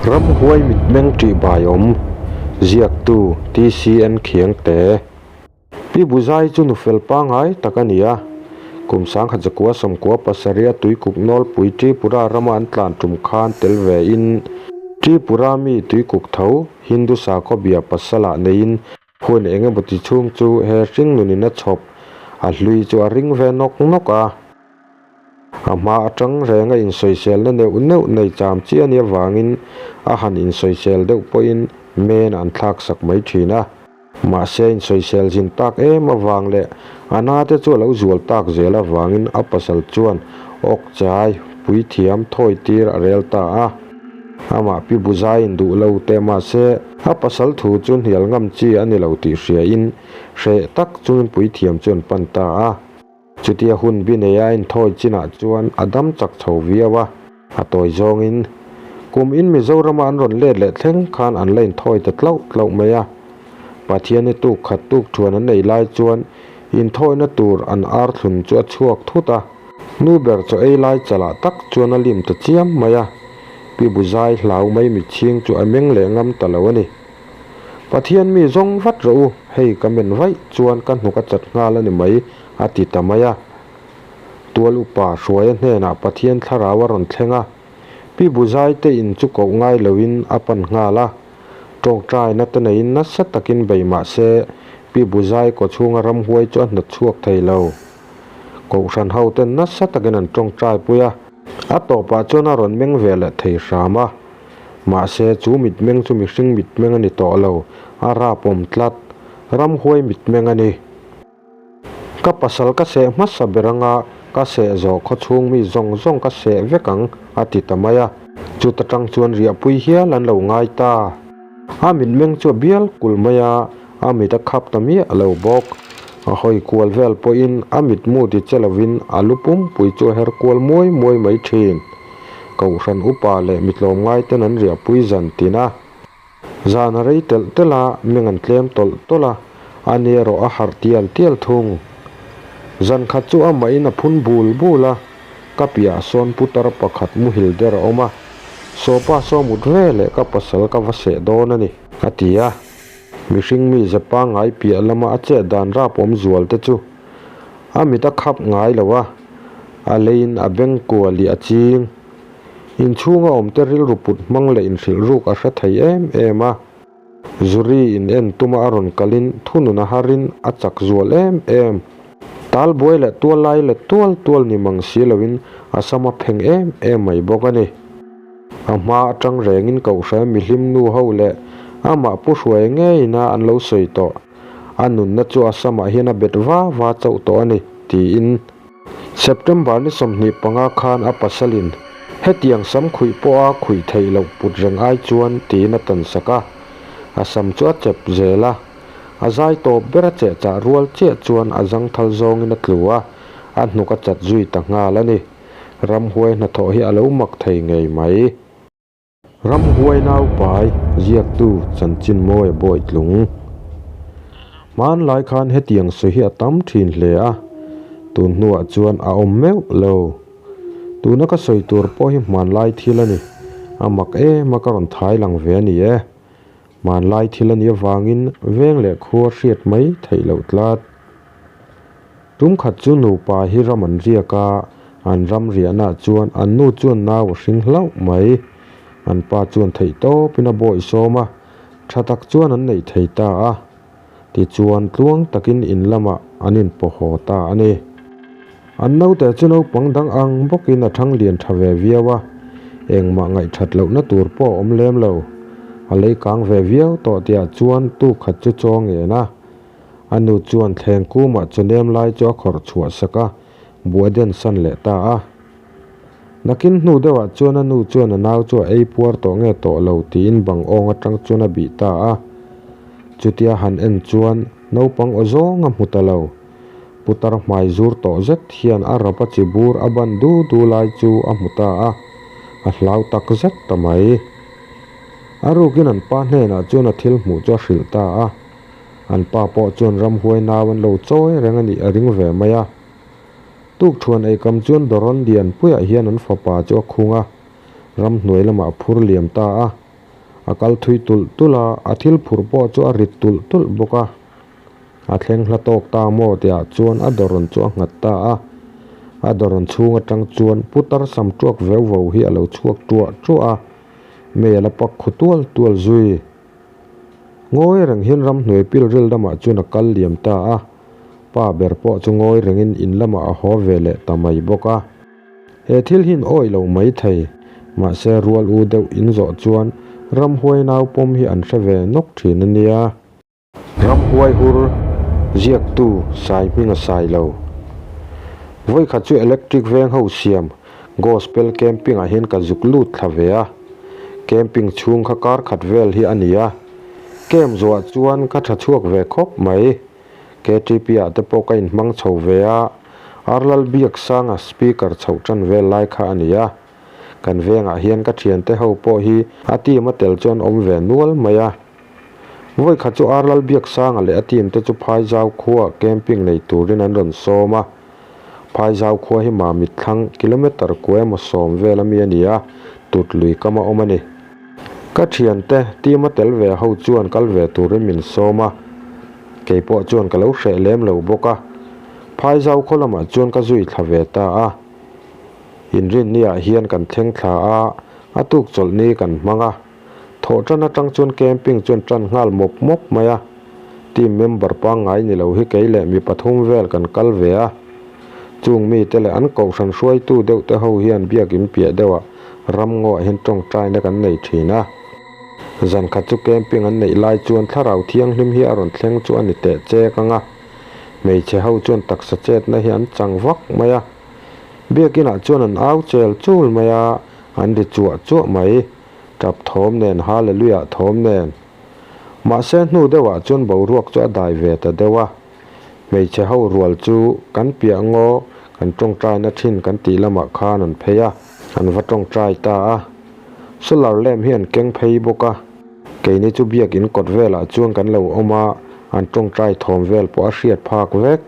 Ramhuai mitmeng ṭihbaiawm, ziaktu TCN Khiangte. Pi Buzai chu nufel pangngai tak a ni a, kum 1900 97 a tuikuk nawlpui Tripura rama an tlan tum khan tel vein Tripura mi tuikuk tho Hindu sakhaw bia pasalah neiin hun eng emaw ti chhung chu he hringnunin a chhawp a hlui chu a ring ve nawk nawk a. A hma atang renga insawiselna neuh neuh nei cham chi a nih avangin a han insawisel deuh pawhin men an thlaksak mai thin a. Mahse a insawisel zin tak em avang leh a na te chu a lo zual tak zel avangin a pasal chuan awk chai puithiam thawi tir a rel ta a. Amah Pi Buzaiin duh lo teh mahse a pasal thu chu hnial ngam chi a ni lo tih hriain hreh tak chungin puithiam chu an pan ta a. Chutia hun bi neia a inthawi chinah chuan a dam chak chho viau a, a tawi zawngin kum in Mizorama an rawn let leh thleng khan an la inthawi ta tlauh tlauh mai a. Pathian i tuk khat tuk thuan an nei lai chuan inthawina tur an ar thlun chu a chhuak thut a, nu ber chaw ei lai chalah tak chuan a lim ta chiam mai a, Pi Buzai hlau mai mitchhing chu a meng leh ngam ta lo a ni. Pathian mi zawng vat rawh u, hei ka men vaih chuan ka hnuk a chat nghal a ni mai, a ti ta mai a. Tual upa Hruaia hnenah Pathian thlarau a rawn thleng a, Pi Buzai te in chu koh ngai loin a pan nghal a. Tawngtaina te neiin nasa takin bei mah se, Pi Buzai kawchhunga ramhuai chu a hnawt chhuak thei lo. Kohhran ho ten nasa takin an tawngtai pui a, a tawpah chuan a rawn meng ve leh thei hram a. Mahse, chu mitmeng chu mihring mitmeng a ni tawh lo, a rap awm tlat. Ramhuai mitmeng a ni. Ka pasal ka seh hmasa ber anga ka seh zawh khawchhung mi zawng zawng ka seh vek ang, a ti ta mai a. Chuta tang chuan riahpui hial an lo ngai ta. A mitmeng chu a bial kulh mai a, a mit a khap ta miah lo bawk. A hawi kual vel pawhin a mitmu ti che lovin a lu pumpui chu a her kual muai muai mai thin. Kohhran upa leh mitlawmngai ten an riahpui zan tin a. Zan a rei telh telh a, meng an tlem tawlh tawlh a, a ni erawh a harh tial tial thung. Zan khat chu amahin a phun bul bul a, ka piahah sawn putar pakhat muhil der a awm a, Sawpa saw mut ve leh ka pasal ka va seh dawn a ni, a ti a. Mihring mi ze pangngai piah lama a chet dan rap awm zual te chu a mit a khap ngai lo a, a leiin a beng kual ih a ching. Inchhunga awmte rilru put hmang leh inhrilh ruk a hre thei em em a. Zuri in en tuma a rawn kalin thunun a harin a chak zual em em. Tal buai leh tual lai leh tual tual ni mang si loin a sam a pheng em em mai bawk a ni. A hma atang rengin Kohhran mihlim nu ho leh amah pu hruai ngeina an lo sawi tawh. A nunna chu a samah hian a bet va va chauh tawh a ni, tiin. September ni 25 khan a pasalin hetiang sam khuih pawha khuih theih loh put reng ai chuan tiin a tansak a. A sam chu a chep zel a. A zai tawp ber a chehchah rual chiah chuan a zangthal zawngin a tlu a, a hnuk a chat zui ta nghal a ni. Ramhuai hnathawh hi a lo mak thei ngei mai. Ramhuai naupai ziaktu chanchin mawi a bawi tlung. Hmanlai khan hetiang sawi hi a tam thin hle a, tun hnuah chuan a awm meuh lo. Tuna ka sawi tur pawh hi hmanlai thil a ni, a mak em a ka rawn thai lang ve a ni e. Hmanlai thil a nih avangin veng leh khua hriat mai theih loh tlat. Tum khat chu nupa hi ram an riak a, an ram riahnaah chuan an nu chuan nau a hring hlauh mai. An pa chuan theih tawpin a bawih sawm a, tha tak chuan an neih thei ta a. Tichuan tluang takin in lamah an inpaw haw ta a ni. An naute chu naupang dang ang bawkin a thang lian tha ve viau a, engmah ngaihthat lohna tur pawh a awm lem lo. A lei kang ve viau tawh tihah chuan tu khat chu chaw ngen a. A nu chuan thleng kumah chaw nem lai chu a khawrh chhuah sak a, buai den san leh ta a. Nakin hnu deuhah chuan a nu chuan a nau chu a ei puar tawh nge tawh lo tiin bang awng atang chuan a bih ta a. Chutia han en chuan naupang aw zawng a hmu ta lo. Putar hmai zur tawh zet hian a rap a chi bur a ban du du lai chu a hmu ta a, a hlau tak zet ta mai. A rukin an pa hnenah chuan a thil hmuh chu a hrilh ta a. An pa pawh chuan ramhuai nau an lo chawi reng a nih a ring ve mai a. Tukthuan eikam chuan Doron Lianpuiah hian an fapa chu a khung a, ramhnuai lamah a phur liam ta a. A kal thui tulh tulh a, a thil phurh pawh chu a rit tulh tulh bawk a. A thleng hla tawk ta maw tihah chuan a dawrawn chu a nghat ta a. A dawrawn chhung atang chuan putar sam tuak veu vo hi a lo chhuak tuah tuah a, mei a la pak khu tual tual zui. Ngawi reng hian ramhnuai pilril lamah chuan a kal liam ta a, pa ber pawh chu ngawi rengin in lamah a haw ve leh ta mai bawk a. He thil hi in awih lo mai thei, mahse rual u deuh in zawh chuan ramhuai nau pawm hi an hre ve nawk thin a nia. Ramhuai hur ziaktu Sai hming a sai lo. Vawikhat chu electric veng ho siam Gospel camping ah hian ka zuk lut thla ve a. Camping chhung kha kar khat vel hi a ni a. Camp zuah chuan ka tha chhuak ve khawp mai. KTP ah te pawh ka inhmang chho ve a, Arlal Biaksanga speaker chhoh tan vel lai kha a ni a. Kan vengah hian ka thiante ho pawh hi a team a tel chuan awm ve nual mai a. Vawikhat chu Arlal Biaksanga leh a team te chu Phaizau khua camping nei turin an rawn sawm a. Phaizau khua hi Mamit thlang kilometre kua emaw sawm vel ami a ni a, tut lui kam a awm a ni. Ka thiante team a tel ve ho chuan kal ve turin min sawm a, kei pawh chuan ka lo hreh lem lo bawk a. Phaizau khaw lamah chuan ka zui thla ve ta a. Inrinniah hian kan thleng thla a, a tuk chawlhni kan hmang a. Thawh tan atang chuan camping chuan tan nghal mawp mawp mai a, team member pangngai ni lo hi kei leh mi pathum vel kan kal ve a. Chung mite leh an kohhran hruaitu deuh te ho hian biakin piah deuhah ramngaw ah hian tawngtaina kan nei thin a. Zan khat chu camping an neih lai chuan thlarau thianghlim hi a rawn thleng chu a ni teh chek ang a. Hmeichhe ho chuan taksa chetna hi an chang vak mai a. Biakinah chuan an au chel chul mai a, an ri chuah chuah mai. Tap thawm nen, Hallelujah thawm nen. Mahse hnu deuhah chuan boruak chu a dai ve ta deuh a. Hmeichhe ho rual chu kan piah ngaw kan tawngtaina thin kan tih lamah khan an phei a, an va tawngtai ta a. Solar lamp hi an keng phei bawk a. Keini chu biakin kawt velah chuan kan lo awm a, an tawngtai thawm vel pawh a hriat phak vek.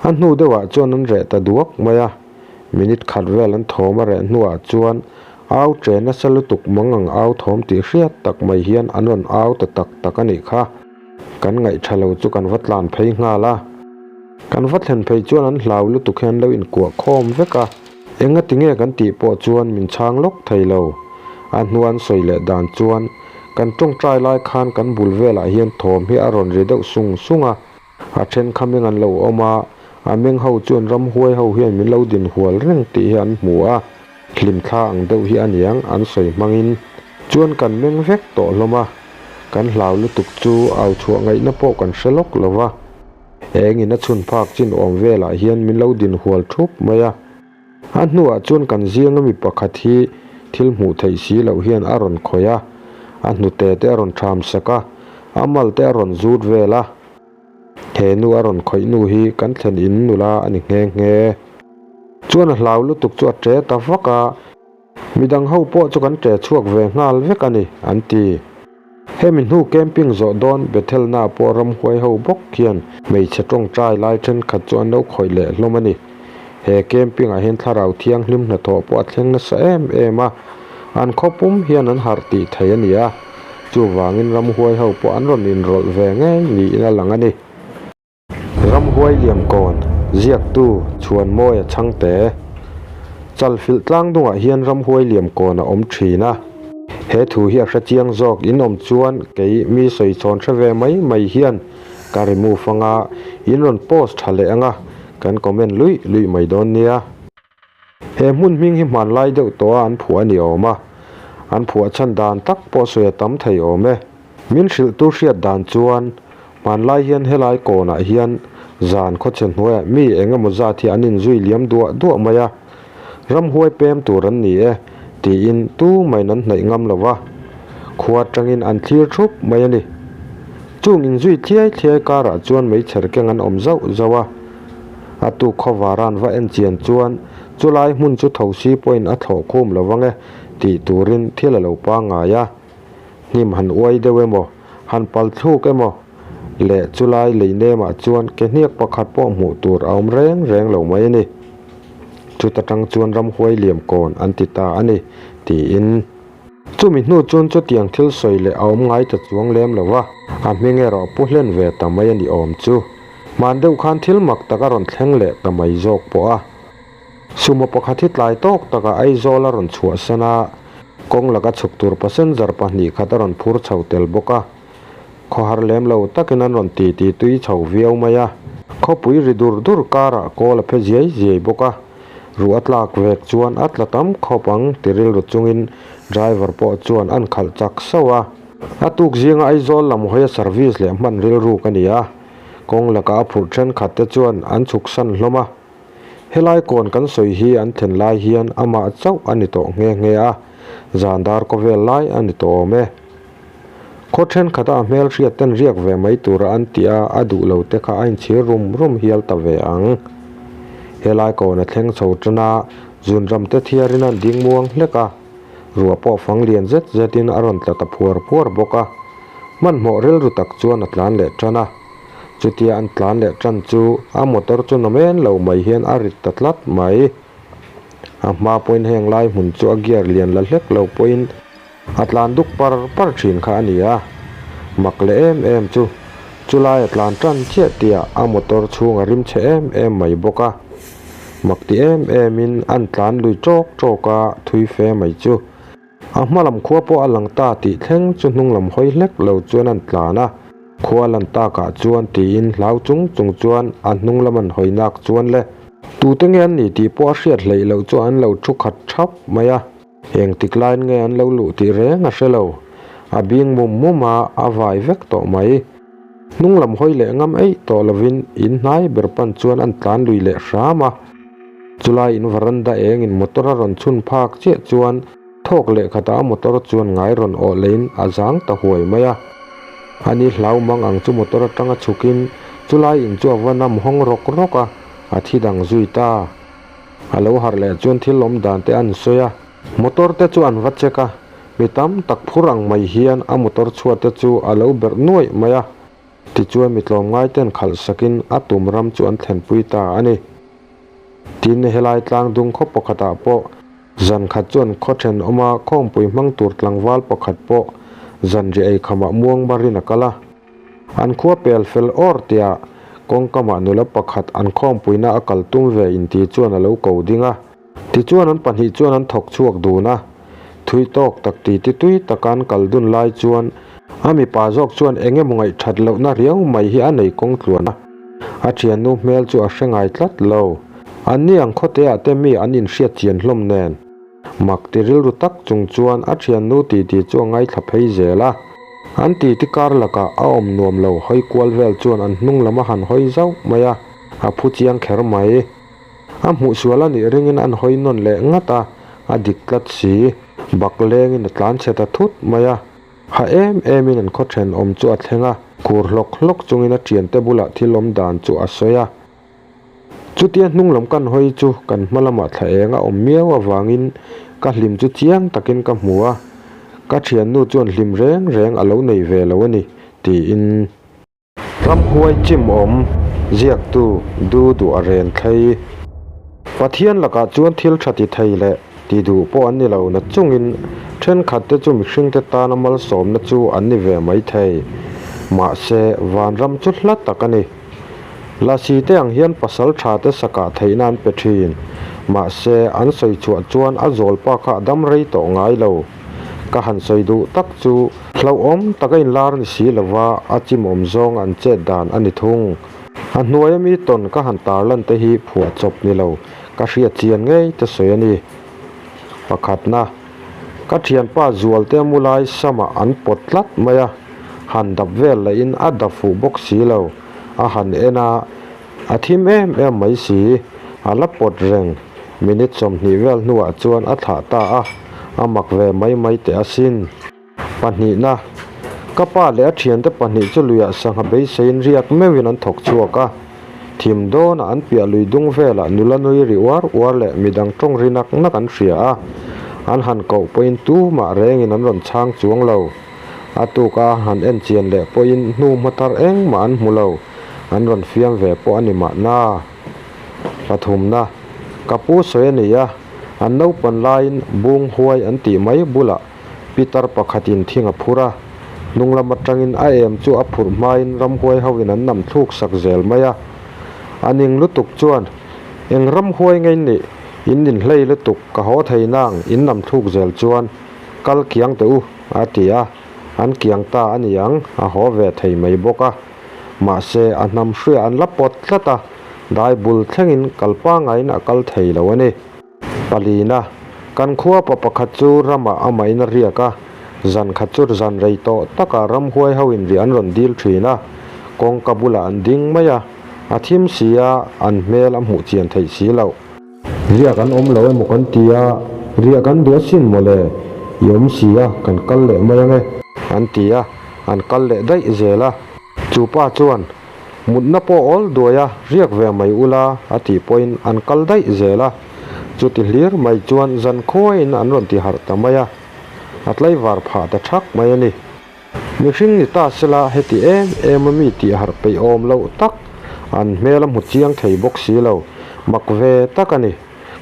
A hnu deuhah chuan an reh ta duak mai a, minute khat vel an thawm a reh hnuah chuan au che nasa lutuk mang ang au thawm tih hriat tak mai hian an rawn au ta tak tak a nih kha. Kan ngaih tha lo chu kan va tlan phei nghal a. Kan va thlen phei chuan an hlau lutuk hian lo inkuah khawm vek a. Engati nge kan tih pawh chuan min chhang lawk thei lo. A hnuan sawi leh dan chuan kan tawngtai lai khan kan bul velah hian thawm hi a rawn ri deuh sung sung a. A then kha meng an lo awm a, a meng ho chuan ramhuai ho hian min lo din hual reng tih hi an hmu a, hlimthla ang deuh hi a niang an sawi hmangin. Chuan kan meng vek tawh hlawm a, kan hlau lutuk chu au chhuah ngaihna pawh kan hre lawk lo va. Engin a chhun phak chin awm velah hian min lo din hual thup mai a. A hnuah chuan kan zinga mi pakhat hi thil hmuh theih si loh hian a rawn khawih a, a hnute te a rawn tham sak a, a mal te a rawn zut vel a. He nu a rawn khawih nu hi kan thlen in nula a ni nghe nghe. Chuan a hlau lutuk chu a ṭe ta vak a, midang ho pawh chu kan ṭe chhuak ve nghal vek a ni, an ti. Hemi hnu camping zawh dawn Bethel-na pawh ramhuai ho bawk hian hmeichhe tawngtai lai thenkhat chu an lo khawih leh hlawm a ni. He camping-ah hian thlarau thianghlim hnathawh pawh a thleng nasa em em a, an khaw pum hian an harh tih thei a ni a, chuvangin ramhuai ho pawh an rawn inrawlh ve ngei niin a lang a ni. Ramhuai Liamkawn, ziaktu Chhuanmawia Chhangte. Chalfilh tlangdungah hian Ramhuai Liamkawn a awm thin a. He thu hi a hre chiang zawk in awm chuan kei mi sawi chhawn hre ve mai mai hian ka remove anga in rawn post tha leh anga kan comment luih luih mai dawn nia. He hmun hming hi hmanlai deuh tawha an phuah a ni awm a, an phuah chhan dan tak pawh sawi a tam thei awm e. Min hrilhtu hriat dan chuan hmanlai hian helai kawnah hian zan khawchhe hnuaiah mi eng emaw zat hi an inzui liam duah duah mai a, ramhuai pem tur an ni e tiin tu maiin an hnaih ngam lo va, khua atangin an thlir thup mai a ni. Chung inzui thliai thliai karah chuan meichher keng an awm zauh zauh a. A tuk khawvaran va en chian chuan chulai hmun chu thosi pawhin a thlawh khum lo vang e tih turin thil a lo pangngai a. Hnim han uai deuh emaw, han pal thluk emaw leh chulai lei nemah chuan ke hniak pakhat pawh hmuh tur a awm reng reng lo mai a ni. Chuta tang chuan ramhuai liam kawn an ti ta a ni, tiin. Chumi hnu chuan chutiang thil sawi leh a awm ngai ta chuang lem lo a, a hming erawh pu hlen ve ta mai a ni awm chu. Hman deuh khan thil mak tak a rawn thleng leh ta mai zawk pawh a. Sumo pakhat hi tlai tawk takah Aizawl a rawn chhuahsan a, kawng laka chhuk tur passenger 2 khat a rawn phur chho tel bawk a. Khawhar lem lo takin an rawn titi tui chho viau mai a. Khawpui ri dur dur karah kawl a phe ziai ziai bawk a, ruah a tlak vek chuan a tla tam khawp ang ti rilru chungin driver pawh chuan an khalh chak sauh a. A tuk zinga Aizawl lam hawia service leh hman rilru ka ni a, kawng laka a phurh thenkhat te chuan an chhuksan hlawm a. Helai kawn kan sawi hi an thlen lai hian amah chauh a ni tawh nghe nghe a, zan dar kawvel lai a ni tawh awm e. Khaw thenkhat a hmel hriat ten riak ve mai tura an tih a, a duh lo te kha a inchhir rum rum hial ta ve ang. Helai kawn a thleng chho tan a, zunram te thiarin an ding muang hlek a, ruah pawh fang lian zet zetin a rawn tla ta phuar phuar bawk a. Hmanhmawh rilru tak chuan a tlan leh tan a. Chutia an tlan leh tan chu a motor chu namen lo mai hian a rit ta tlat mai. A hma pawhin heng lai hmun chu a gear lian la hlek lo pawhin a tlan duk par par thin kha a ni a. Mak leh em em chu chulai a tlan tan chiah tihah a motor chhung a rim chhe em em mai bawk a. Mak ti em emin an tlan lui tawk tawk a thui fe mai chu. A hma lam khua pawh a lang ta tih thleng chu hnung lam hawi hlek lo chuan an tlan a, khua lan takah chuan tiin hlau chung chung chuan a hnung lam an hawi nak chuan le. Tute nge an ni tih pawh a hriat hleih loh chu an lo thu khat thap mai a, engtik laiin nge an lo luh tih reng a hre lo. A bing mum mum a, a vai vek tawh mai. Hnung lam hawi leh ngam eih tawh lovin in hnai ber pan chuan an tlan lui leh hram a. Chulai in varanda engin motor a rawn chhun phak chiah chuan thawk leh khatah a motor chuan ngai rawn awh leiin a zang ta huai mai a. Ani hlau mang ang chu motor atanga chhukin chulai in chu a va nam hawng rawk rawk a, a thi dang zui ta. A lo harh leh chuan thil awm dan te an sawi a. Motor te chu an va check a, mi tam tak phur ang mai hian a motor chhuat te chu a lo berh nuaih mai a. Tichuan mi tlawmngai ten khalh sakin a tum ram chu an thlenpui ta a ni. Tin, helai tlang dung khaw pakhatah pawh zan khat chuan khaw thenawma khawngpui hmang tur tlangval pakhat pawh zanriah ei khamah muang barin a kal a. An khua pel fel awr tiah kawngkamah nula pakhat an khawngpuina a kal tum ve inti chuan a lo ko ding a. Tichuan an pahnih chuan an thawk chhuak dun a, thui tawk tak ti ti tui taka an kal dun lai chuan a mipa zawk chuan eng emaw ngaihthat lohna riau mai hi a nei kawng tluan a, a thiannu hmel chu a hre ngai tlat lo. Anni ang khawteah te mi an inhriat chian hlawm nen. Mak ti rilru tak chung chuan a thiannu titi chu a ngaithla phei zel a, an titi kar lakah a awm nuam lo hawi kual vel chuan an hnung lam a han hawi zauh mai a, a phu chiang kher mai. A hmuh sual a nih ringin an hawi nawn leh ngat a, a dik tlat si. Bak lengin a tlan chhe ta thut mai a. Ha em emin an khaw thenawm chu a thleng a, khur hlawk hlawk chungin a thiante bulah thil awm dan chu a sawi a. Chutia hnung lam kan hawi chu kan hma lamah thla eng a awm miau avangin ka hlim chu chiang takin ka hmu a, ka thiannu chuan hlim reng reng a lo nei ve lo a ni, tiin. Ramhuai chim awm, ziaktu du duh a ren thlei. Pathian lakah chuan thil tha ti thei leh ti duh pawh an ni lo na chungin thenkhat te chu mihringte tana malsawmna chu an ni ve mai thei. Mahse, vanram chu hla tak a ni. Lasi te ang hian pasal tha te sakah theihna an pe thin. Mahse, an sawi chhuah chuan a zawlpa kha a dam rei tawh ngai lo. Ka han sawi duh tak chu hlauhawm taka inlar ni si lova a chimawm zawng an chet dan a ni thung. A hnuaia mi tawn ka han tarlan te hi phuah chawp ni lo, ka hriat chian ngei te sawi a ni. Pakhatna, ka thianpa Zualte mu lai samah an pawt tlat mai a, han dap vel lahin a dap fuh bawk si lo, a han en a, A thim em em mai si, a la pawt reng. Minute 20 vel hnuah chuan a thlah ta a, a mak ve mai mai teh asin. Pahnihna, Ka pa leh a thiante pahnih chu luiah sangha beiseiin riak meuhin an thawk chhuak a. Thim dawnah an piah lui dung velah nula nui ri uar uar leh midang tawng ri nak nak an hria a, an han koh pawhin tumah rengin an rawn chhang chuang lo. A tuka han en chian leh pawhin hnu hma thar engmah an hmu lo. An rawn fiam ve pawh a ni mahna. Pathumna, Ka pu sawi a ni a, an naupan laiin bung huai an tih mai bulah Pitar pakhatin thing a phur a, hnung lam atangin a em chu a phurh hmain ramhuai hoin an nam thluk sak zel mai a. A ning lutuk chuan, Eng ramhuai nge in nih? In ninhlei lutuk, ka haw thei nang, in nam thluk zel chuan kal kiang teh u, a ti a. An kiang ta a ni ang, a haw ve thei mai bawk a. Mahse, a hnam hruiah an la pawt tlat a, dai bul thlengin kal pangaiin a kal thei lo a ni. Palina, Kan khua pa pakhat chu ramah amahin a riak a, zan khat chu zan rei tawh takah ramhuai ho in riah an rawn dil thin a, kawngka bulah an ding mai a, a thim si a, an hmel a hmuh chian theih si loh. Riah kan awm lo emaw kan ti a, riah kan duh asin mawle, i awm si a, kan kal leh mai ange. An ti a, an kal leh daih zel a. Chu pa chuan, Mutna pawh awl duai a, riak ve mai ula, a tih pawhin an kal daih zel a. Chuti hlir mai chuan zan khuaiin an rawn ti harh ta mai a, a tlaivar phah ta thak mai a ni. Mihring ni ta sela heti em em a mi tih harh peih awm loh tak, an hmel a hmu chiang thei bawk si lo, mak ve tak a ni.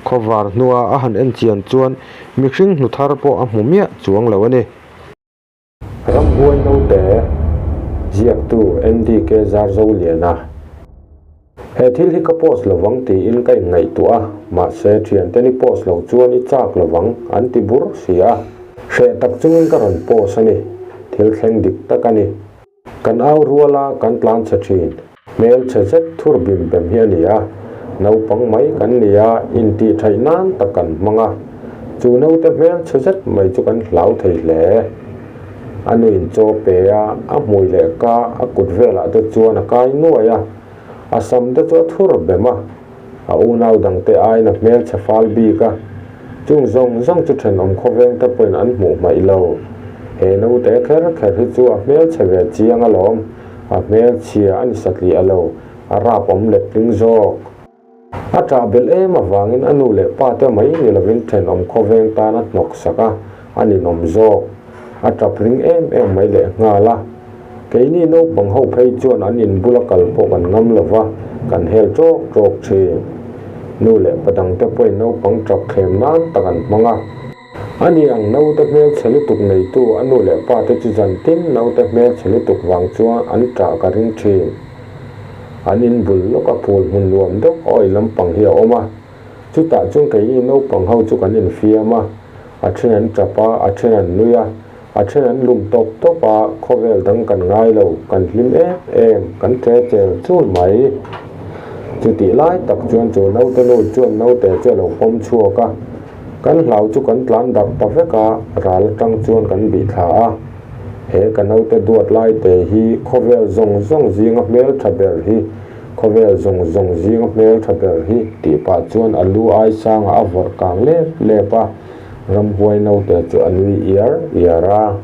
Khawvar hnua a han en chian chuan mihring hnu thar pawh a hmu miah chuang lo a ni. Ramhuai naute ziaktu NDK Zarzoliana He thil hi ka post lovang tiin ka inngaihtuah a, mahse thianten i post lo chuan i chak lovang an ti bur si a. Hreh tak chungin ka rawn post a ni, thil thleng dik tak a ni. Kan au rual a, kan tlan chhe thin. Hmel chhe zet thur bim bem hi a ni a, naupang mai kan ni a, intih theih nan tak kan hmang a. Chu naute hmel chhe zet mai chu kan hlau thei hle. A nuin chaw pe a, a hmui leh ka, a kut velah te chuan a kai nuai a, a sam te chu a thur bem a. A unau dangte aiin a hmelchhe fal bik a, chung zawng zawng chu thenawm khawveng te pawhin an hmuh hmaih lo. He naute kher kher hi chu a hmelchhe ve chiang alawm, a hmelchhia a ni satliah a lo, a rap awm let tling zawk. A ṭah belh em avangin a nu leh pa te mai ni lovin thenawm khawveng tan a hnawk sak a, a ninawm zawk. A ṭap ring em em mai leh nghal a. Keini naupang ho phei chuan an in bula kal pawh kan ngam lo va, kan hel ṭawk ṭawk ṭhin. Nu leh pa dangte pawhin naupang ṭap thlem nan tak an hmang a. Ani ang naute hmelchhe lutuk neitu a nu leh pa te chu zan tin naute hmelchhe lutuk vang chuan an ṭah ka ring ṭhin. An in bul lawka phul hmun nuam deuh awi lampang hi a awm a. Chutah chuan keini naupang ho chu kan infiam a, a ṭhen an ṭap a, a ṭhen an nui a, A then an lum tawp tawp a, khawvel dang kan ngai lo, kan hlim em em, kan ṭe chel chul mai. Chutih lai tak chuan chu naute nu chuan naute chu a lo pawm chhuak a, kan hlau chu kan tlan darh ta vek a, ral atang chuan kan bih thla a. He ka naute duat lai te hi khawvel zawng zawng zinga hmeltha ber hi, khawvel zawng zawng zinga hmeltha ber hi tih pah chuan a lu ai sangah a vawrh kang lep lep a. Ramhuai naute chu a nui iar iar a.